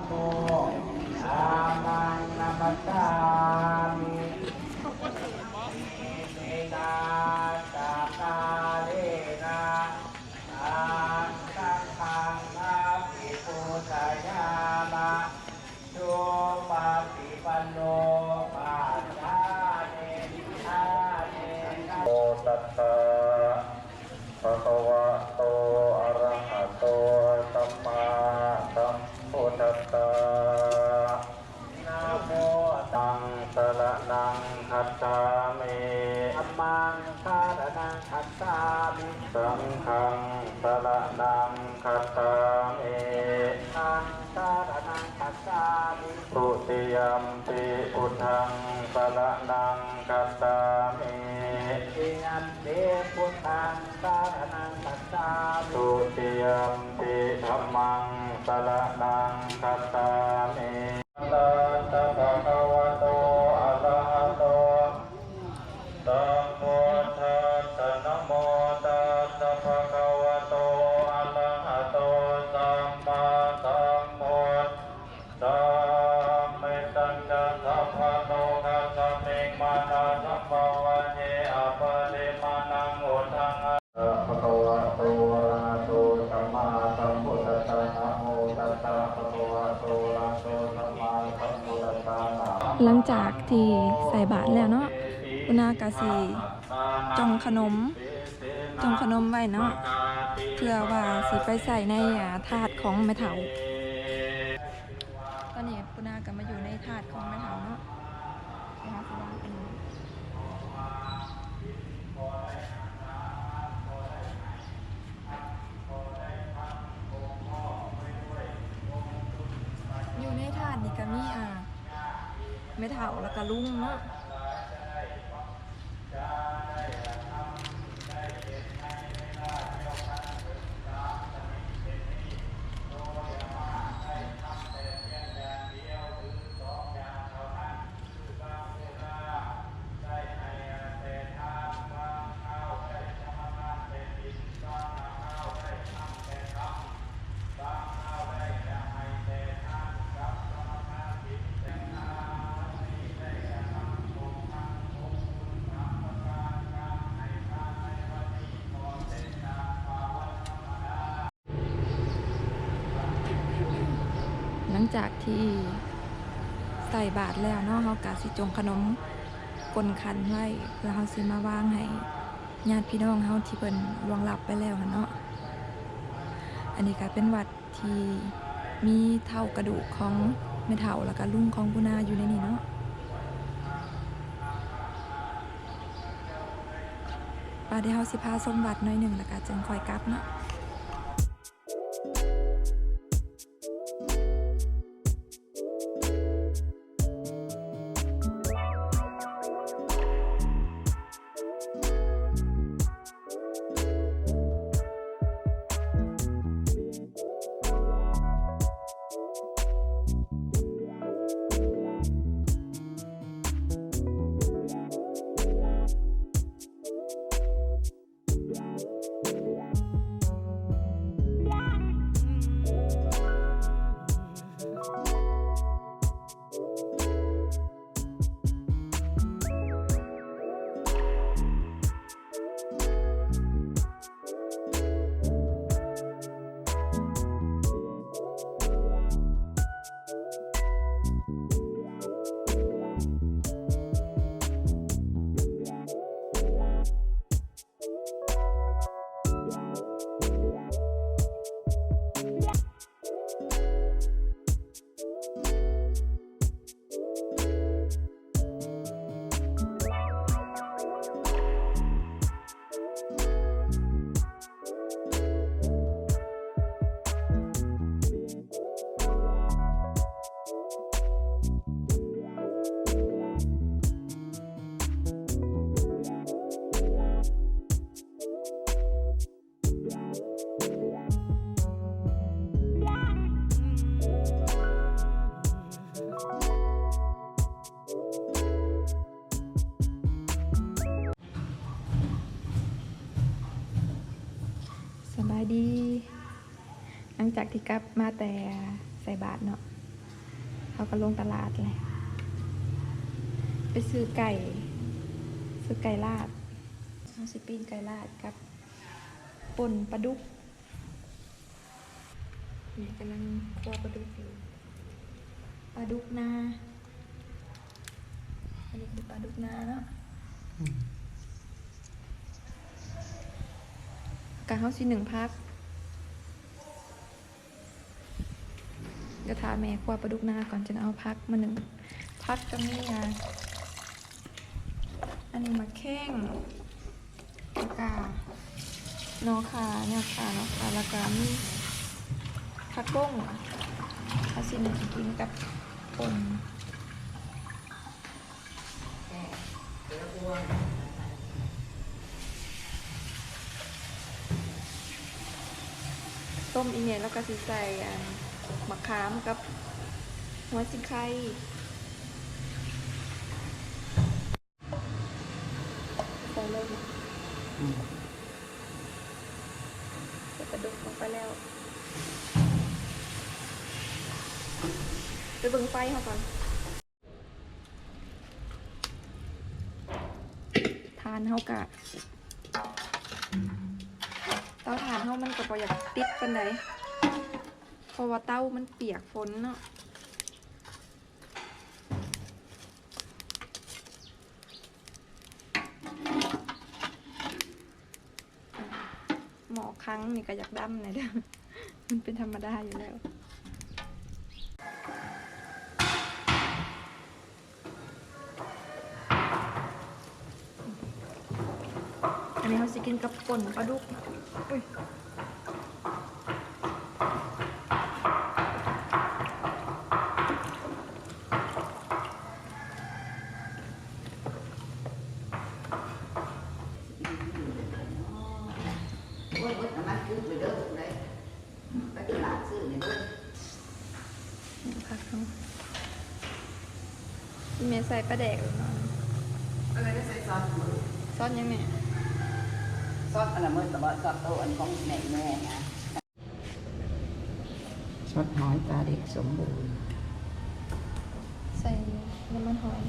ທຳມັງນະມັດສາມິ ທິນນາສະກາເລນະ ຕັງສັງຄັງອະພິປູຊະຍາມະ ສຸປະຕິປັນໂນ ພະຄາເມ ພະຄາເມ ໂມ ຕັດສະ ພະຄະວະໂຕ ອະລະຫະໂຕ ສຳມາສຳພຸດທັດສະ ນະໂມ ຕັງສະລະນັງຄັດສາມິ ທຳມັງສະລະນັງຄັດສາມິ ສັງຄັງສະລະນັງຄັດສາມິ ສັງສະລະນັງຄັດສາມິ ທຸຕິຍຳປິ ພຸດທັງສະລະນັງຄັດສາມິ ທຸຕິຍຳປິ ພຸດທັງສະລະນັງຄັດສາມິ ທຸຕິຍຳປິ ທຳມັງສະລະນັງຄັດສາມິ ຕັດສະ ພະຄະວະໂຕ ອະລະຫະໂຕ ສຳມາສຳພຸດທັດສະ ນະໂມຕັດສະ ພະຄະວະໂຕ ອະລະຫະໂຕ ສຳມາສຳພຸດທັດສະ ເມຕັນຈະ ສັບພະໂລກັດສະມິງ ມານະສັມພະວະເຍ ອະປະລິມານັງ ໂອທັງ ພະຄະວະໂຕ ອະລະຫະໂຕ ສຳມາສຳພຸດທັດສະ ນະໂມຕັດສະ ພະຄະວະໂຕ ອະລະຫະໂຕ ສຳມາສຳພຸດທັດສະ ນະ ຫຼັງຈາກທີ່ໃສ່ບາດແລ້ວເນາະ ຄຸນອາກະຊິຈ່ອງຂະໜົມ ຈ່ອງຂະໜົມໄວ້ເນາະ ເພື່ອວ່າຊິໄປໃສ່ໃນ ອາ ທາດຂອງແມ່ເຖົ້າ. ຕອນນີ້ ຄຸນອາກໍມາຢູ່ໃນທາດຂອງແມ່ເຖົ້າເນາະ ທີ່ເຮົາຊິວາງເປັນ ຢູ່ໃນທາດນີ້ກໍມີ ອາ ແມ່ເຖົ້າ ແລ້ວກໍລຸງເນາະ. ຫຼັງຈາກທີ່ໃສ່ບາດແລ້ວເນາະ ເຮົາກະຊິຈົ່ງຂະໜົມກົ້ນຂັນໄວ້ ເພື່ອເຮົາຊິມາວາງໃຫ້ຍາດພີ່ນ້ອງເຮົາທີ່ເພິ່ນລ່ວງລັບໄປແລ້ວຫັ້ນເນາະ. ອັນນີ້ກະເປັນວັດ ທີ່ມີເຖົ້າກະດູກຂອງແມ່ເຖົ້າ ແລ້ວກະລຸງຂອງປູນາຢູ່ໃນນີ້ເນາະ. ວ່າດຽວເຮົາຊິພາຊົມວັດໜ້ອຍໜຶ່ງ ແລ້ວກະຈຶ່ງຄ່ອຍກັບເນາະ. ສະບາຍດີ. ຫຼັງຈາກທີ່ກັບມາແຕ່ໃສ່ບາດເນາະ, ເຮົາກໍລົງຕະຫຼາດແຫຼະ ໄປຊື້ໄກ່ ຊື້ໄກ່ລາດ. ເຮົາຊິປີ້ງໄກ່ລາດກັບປົ່ນປາດຸກ. ແມ່ກຳລັງຂົ້ວປາດຸກຢູ່ ປາດຸກນາ. ອັນນີ້ຄືປາດຸກນາເນາະ. ອືມ ກະເຮົາຊິໜຶ້ງຜັກ ກະຖ້າແມ່ຂົ້ວປາດຸກນາກ່ອນ ຈຶ່ງເອົາຜັກມາໜຶ້ງ. ຜັກກະມີ ອ່າ ອັນນີ້ໝາກແຂ້ງ ແລ້ວກະໜໍ່ຂ່າ ຍອດຂ່າ ໜໍ່ຂ່າ ແລ້ວກະມີຜັກບົ້ງ. ເຮົາຊິໜຶ້ງກິນກັບປົ່ນ ຕົ້ມອີ່ແມ່ ແລ້ວກະຊິໃສ່ ອັນ ໝາກຂາມກັບຫົວສີໄຄ. ໃສ່ເລີຍ ອືມ ໃສ່ປາດຸກລົງໄປແລ້ວ. ໄປເບິ່ງໄຟເຮົາກ່ອນ. ຖ່ານເຮົາກະ ເຕົາຖ່ານເຮົາມັນກະບໍ່ຢາກຕິດປານໃດ ເພາະວ່າເຕົາມັນປຽກຝົນເນາະ. ໝໍ້ຄັງນີ້ກະຢາກດຳແດ່ເດີ້ ມັນເປັນທຳມະດາຢູ່ແລ້ວ. ອັນນີ້ເຮົາຊິກິນກັບປົ່ນປາດຸກ. ອຸ້ຍ ໂອ້ຍ ເບິດນ້ຳມັນກຶບເລີຍເດີ້ ຜູ້ໃດໄປຕະຫຼາດຊື້ນີ້ເດີ້. ຜັກເຮົາ ອີ່ແມ່ໃສ່ປາແດກແລ້ວເນາະ. ເອີ ໄດ້ໃສ່ຊອດ. ຊອດຫຍັງແມ່? ຊອດອັນລະເມີດກະບໍ່ ຊອດໂຕອັນຂອງແມ່ອີ່ແມ່ນະ. ຊອດຫອຍຕາເດັກສົມບູນ ໃສ່ນ້ຳມັນຫອຍ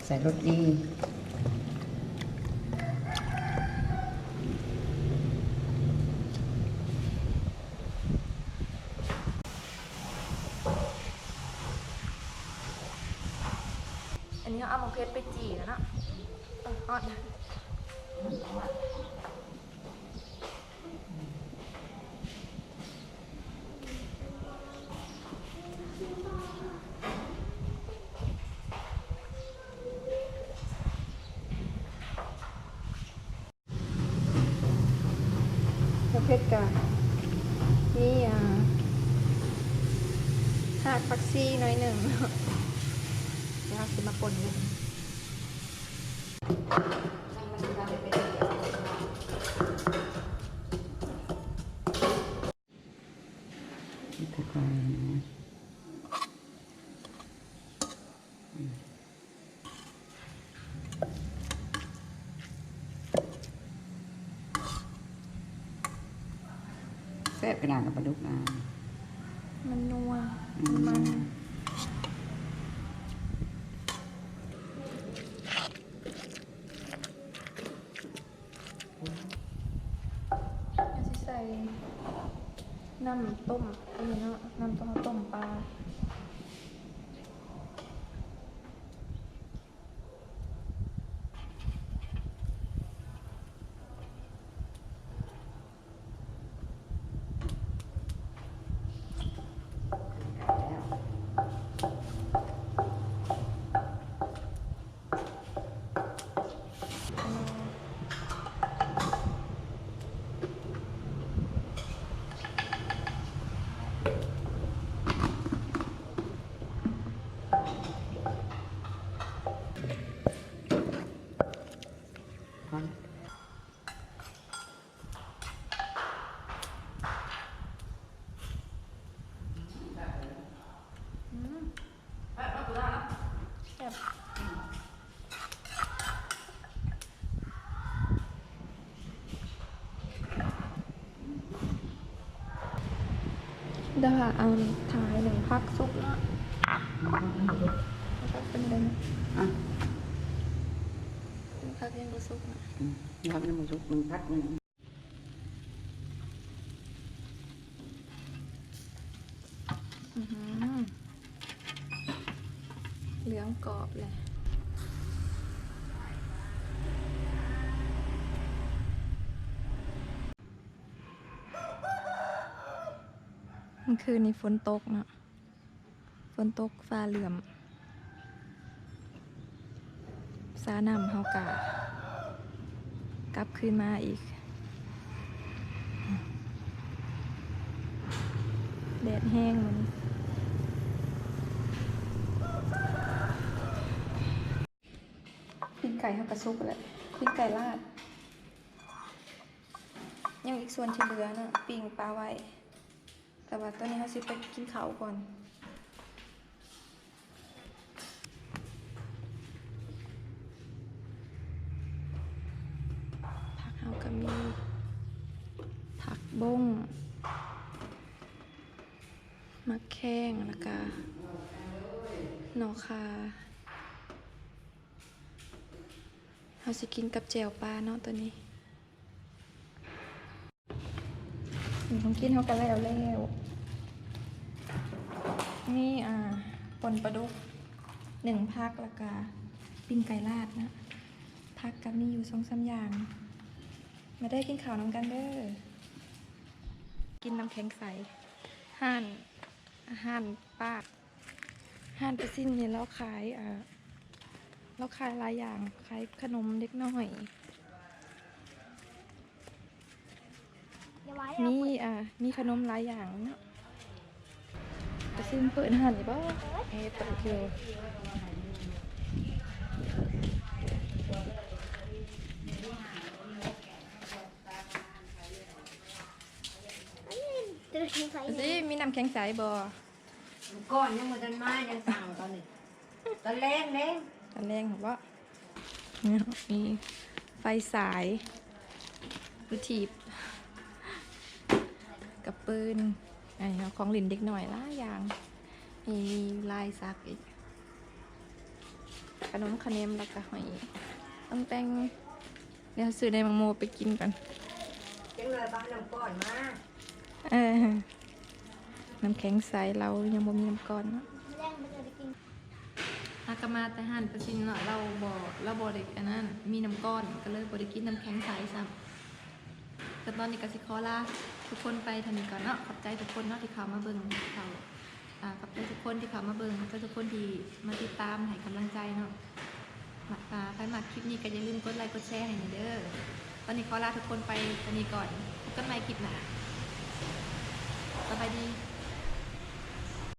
ໃສ່ລົດດີ. ອັນນີ້ເຮົາເອົາໝາກເຜັດໄປຈີ່ແລ້ວເນາະ. ເອີ ຮ້ອນ. ໝາກເຜັດກະມີ ອ່າ ຮາກຜັກຊີໜ້ອຍໜຶ່ງ ແລ້ວເຮົາຊິມາປົ່ນເລີຍ. ແຊບຂະໜາດກັບປາດຸກນາ ມັນນົວ ມັນ ມັນ ເຮົາຊິໃສ່ນ້ຳຕົ້ມອັນນີ້ເນາະ ນ້ຳຕົ້ມ ເຮົາຕົ້ມປາ. ອືມ ແຊບ ອືມ ແຊບ. ດາ ອັນ ຖ້າໃຫ້ໜຶ້ງຜັກສຸກເນາະ ຜັກເປັນໄດ໋ນະ? ອ່ະ ໜຶ້ງຜັກຍັງບໍ່ສຸກນະ. ອືມ ຜັກຍັງບໍ່ສຸກ ໜຶ້ງຜັກ ອືມ ອືຫື ເຫຼືອງກອບເລີຍ. ເມື່ອຄືນນີ້ຝົນຕົກເນາະ ຝົນຕົກຟ້າເຫຼື້ອມ ສານ້ຳເຮົາກະກັບຄືນມາອີກ ແດດແຮງມື້ນີ້. ປີ້ງໄກ່ເຮົາກະສຸກແລ້ວ ປີ້ງໄກ່ລາດ ຍັງອີກສ່ວນທີ່ເຫຼືອເນາະ ປີ້ງປາໄວ້. ແຕ່ວ່າຕອນນີ້ເຮົາຊິໄປກິນເຂົ້າກ່ອນ. ຜັກເຮົາກະມີຜັກບົ້ງ ໝາກແຂ້ງ ແລ້ວກະໜໍ່ຂ່າ. ເຮົາຊິກິນກັບແຈ່ວປາເນາະ ຕອນນີ້. ຂອງກິນເຮົາກະແລ້ວແລ້ວ ມີ ອ່າ ປົ່ນປາດຸກ ໜຶ້ງຜັກ ແລ້ວກະປີ້ງໄກ່ລາດນະ. ຜັກກະມີຢູ່ສອງສາມຢ່າງ. ມາເດີ ກິນເຂົ້ານຳກັນເດີ. ກິນນ້ຳແຂງໃສ ຮ້ານອາຫານປາ. ຮ້ານປາຊິນນີ້ລາວຂາຍ ອ່າ ລາວຂາຍຫຼາຍຢ່າງ ຂາຍຂະໜົມເດັກນ້ອຍ ມີ ອ່າ ມີຂະໜົມຫຼາຍຢ່າງເນາະ. ປາຊິນເປີດຮ້ານຢູ່ບໍ່? ເອີ ເປີດຢູ່. ຊິມີນ້ຳແຂງໃສບໍ່? ກ່ອນຍັງບໍ່ທັນມາ ຍັງສັ່ງເຂົານີ້ ຕອນແລງເດ້ ຕອນແລງເນາະ. ມີໄຟສາຍ ລູກຖີບ ກະປືນ ອັນນີ້ເນາະ ຂອງຫຼິ້ນເດັກນ້ອຍຫຼາຍຢ່າງ. ມີ ມີລາຍສັກອີກ ຂະໜົມຂະແໜມ ແລ້ວກະຫອຍ ຕ້ອງແຕ່ງ. ດຽວຊື້ໃນໝາກໂມໄປກິນກ່ອນ ຈັກໜ່ອຍເອົານ້ຳກ້ອນມາ. ເອີ ນ້ຳແຂງໃສ ລາວຍັງບໍ່ມີນ້ຳກ້ອນເນາະ. ຫາກະມາແຕ່ຮ້ານປາຊິນເນາະ ລາວບໍ່ ລາວບໍ່ໄດ້ອັນນັ້ນ ມີນ້ຳກ້ອນ ກະເລີຍບໍ່ໄດ້ກິນນ້ຳແຂງໃສຊ້ຳ. ກະຕອນນີ້ກະຊິຂໍລາທຸກຄົນໄປເທົ່ານີ້ກ່ອນເນາະ. ຂອບໃຈທຸກຄົນເນາະທີ່ເຂົ້າມາເບິ່ງ ເຂົ້າ ອ່າ ຂອບໃຈທຸກຄົນທີ່ເຂົ້າມາເບິ່ງ ຂອບໃຈທຸກຄົນທີ່ມາຕິດຕາມໃຫ້ກຳລັງໃຈເນາະ. ມັກ ອ່າ ໃຜມັກຄລິບນີ້ກະຢ່າລືມກົດໄລກົດແຊໃຫ້ແດ່ເດີ. ຕອນນີ້ຂໍລາທຸກຄົນໄປເທົ່ານີ້ກ່ອນ ພົບກັນໃໝ່ຄລິບໜ້າ. ສະບາຍດີ.